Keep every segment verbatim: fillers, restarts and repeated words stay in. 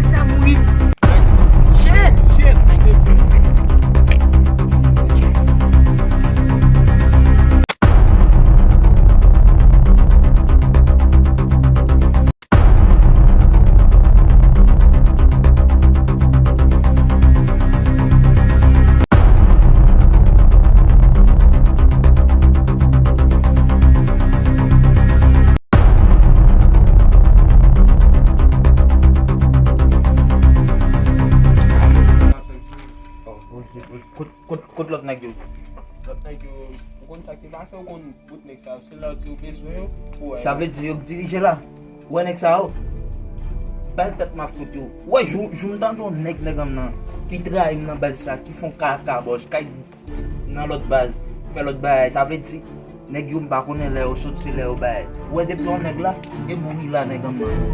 Sa mouri. Shit! Shit! Kot, kot, kot lòt nèg yo? Lòt nèg yo, ou konn sa k te pase, ou konn bout nèg sa yo, se lè yo di yo bezwen yo, ou wè. Sa vle di yo k dirije la. Ou wè nèg sa yo? Bal tèt m ap fout yo. Ou wè, jou, jou m tande yon nèg nan gang nan, ki trayi m nan baz sa, ki fè yon kaka bòs, kay nan lòt baz, fè lòt bagay. Sa vle di, nèg yo m pa konnen lè yo sot, se lè yo bay. Ou wè depi yon nèg la, e mouri la nèg gang nan.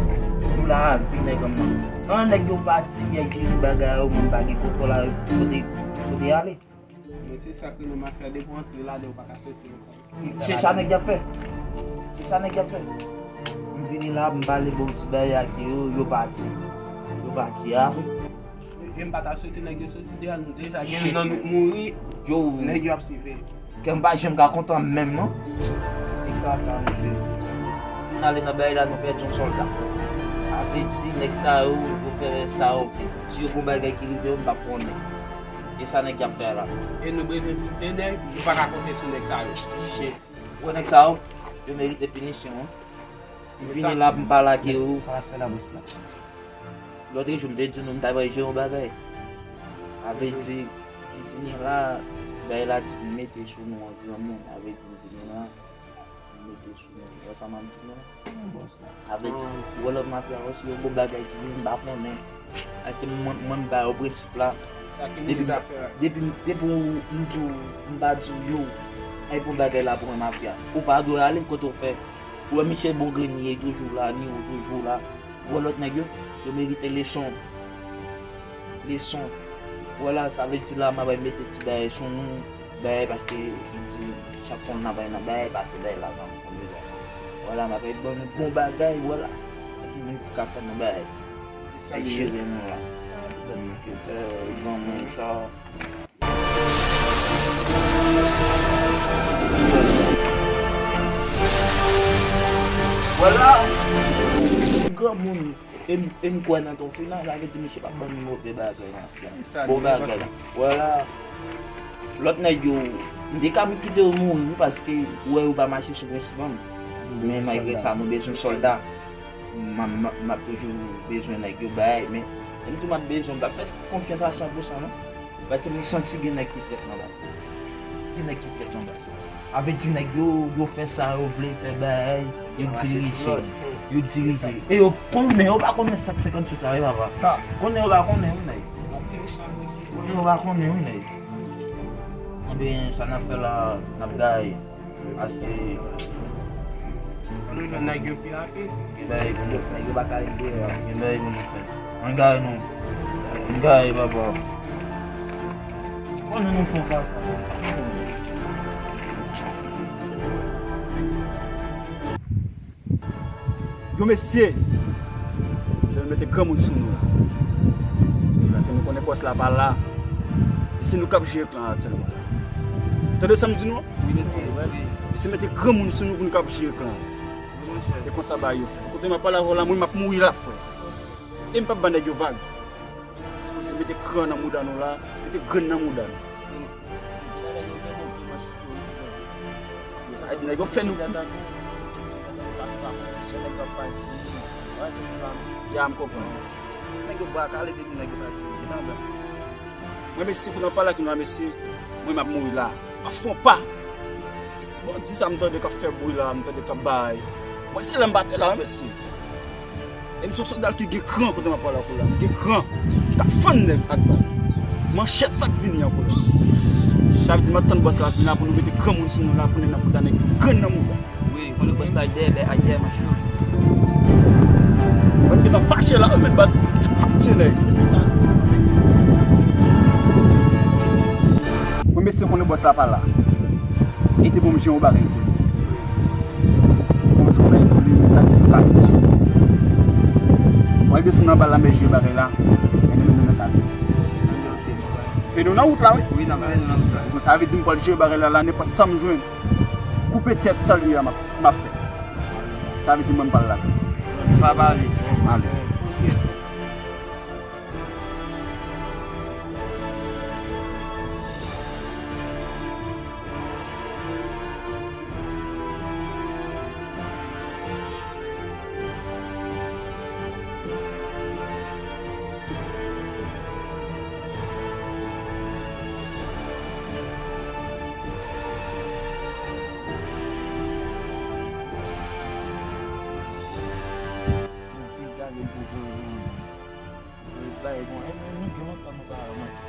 Nou la a vi nèg gang nan. An nèg yo pati, y al jere bagay yo, moun pa gen kontwòl a kote, kote y ale. Men se sa k rele mafya, depi w antre ladan, ou pa ka soti ankò. Se sa nèg y ap fè. Se sa nèg y ap fè. M vini la, m pale bon ti bagay ak yo, yo pati. Yo pati a vre. E m pa ta swete nèg yo soti deyò, nou deja gen nan nou mouri. Yo. Nèg yo ap swive. Kè m pa janm ka kontan menm non. E kaka mesye. Nou ale nan bagay la, nou pèdi yon sòlda. A vle di nèg sa yo, yo fè sa yo vle. Si yo gon bagay ki rive yo, m p ap konnen. E sa nèg y ap fè la. E nou bezwen plis de nèg, nou pa ka konte sou nèg sa yo. Shit. Ou wè nèg sa yo, yo merite pinisyon wi. M vini la pou m pale ak yo. Sa l ap fè la bòs la? Lòt jou m te di nou m ta pral jere yon bagay. A vle di, m vini la, bagay la di m mete sou nou an granmoun. A vle di m vini la, m mete sou nou. Wè sa m ap di nou? A vle di, ou wè lòt mafya yo, si yo gon bagay ki vini, m pa konnen. Paske mwen, mwen m ba yo prensip la. Depi, depi, depi m di w, m pa di w yo, ay pou bagay la pou mwen mafya. Ou pa dwe ale kote w fè. Ou wè misye bon grenn li ye toujou la, ni ou toujou la. Ou wè lòt nèg yo, yo merite leson. Leson. Ou wè la, sa vle di la, m ap mete ti bagay sou nou. Bay, paske li di chak konn nan bay nan bay, paske bay la nan konn li bay. Vwala, m ap ban nou bon bagay, vwala. Epi moun ki ka fè nou bay. Ay jere nou la. Ban moun sa. Vwala. Granmoun. E m, e m kwè nan ton final, sa vle di misye p ap ban nou move bagay nan final. Bon bagay. Vwala. Lòt nèg yo, m te ka kite yo mouri wi, paske ou wè yo pa mache sou prensip an. Men malgre sa, nou bezwen sòlda. M, m, m ap toujou bezwen nèg yo bay, men menm tou m ap bezwen, m p ap fè konfyans a san pou san non. Paske m santi gen nèg ki trèt nan baz. Gen nèg ki trèt nan baz. A vle di nèg yo, yo fè sa yo vle, fè bagay, yo dirije. Yo dirije. E yo konnen, yo pa konnen sa k senkanntuit la, wi papa. Konnen yo pa konnen, wi, nèg. Konnen yo pa konnen, wi, nèg. Ebyen, sa n ap fè la, n ap gaye. Paske. Ann jwenn nèg yo pi rapid. Bay pou nou fè. Nèg yo pa ka rive a. Bay pou nou fè. Ann gaye non. Ann gaye papa. Konnen nou fè kaka. Yo mesye, yo mete granmoun sou nou la. Paske nou konnen bòs la pa la. E se nou k ap jere klan aktyèlman la. Tande sa m di nou an? Wi, mesye. Mesye mete granmoun sou nou pou nou k ap jere klan. Wi, monchè. E konsa bagay yo fèt. Kote m ap pale avè w la, mwen m ap mouri la, frè. E m p ap ba nèg yo vag. Sipoze mete kran nan mouda nou la, mete grenn nan mouda nou. Sa nèg yo fè nou. Ya, m konprann. Nèg yo bwa kale depi nèg yo pa di. Mwen, mesye, kou n ap pale ak nou la, mesye, mwen, m ap mouri la. M ap fè yon pa. E ti bandi sa m tande k ap fè bri la, m tande k ap bay. Mwen, se lè m pa te la, mesye. E m se yon sòlda ki gen kran kote m ap pale ak ou la. M gen kran. M ka fann nèg ak bal. Manchèt sa k vini an koulè. Sa vle di m ap tann bòs la vini la pou nou mete granmoun sou nou la, pou nèg nan mouda nèg yo grenn nan mouda. Wi, konnen bòs la dèyè, dèyè, dèyè machin an. Mwen gentan fache la, mwen met bas. Fache nèg. Mwen mesye konnen bòs la pa la. E te bon m jan yon bagay pou li. Bon jou bagay pou li, men sa ki pa mete sou. Mwen desann anba la, men jere bagay la. Men nou, nou, nou, nou, Fede, w nan wout la, wi. Wi, nan, men nou nan wout la. Sa vle di m pral jere bagay la, la, nenpòt sa m jwenn. Koupe tèt salye a, m ap, m ap fè. Sa vle di mwen m pral la. Pa pale. Ale. Yon fi gade l pou voye yon, voye bay bon, e, e, nou gen lontan nou pa wè mwen.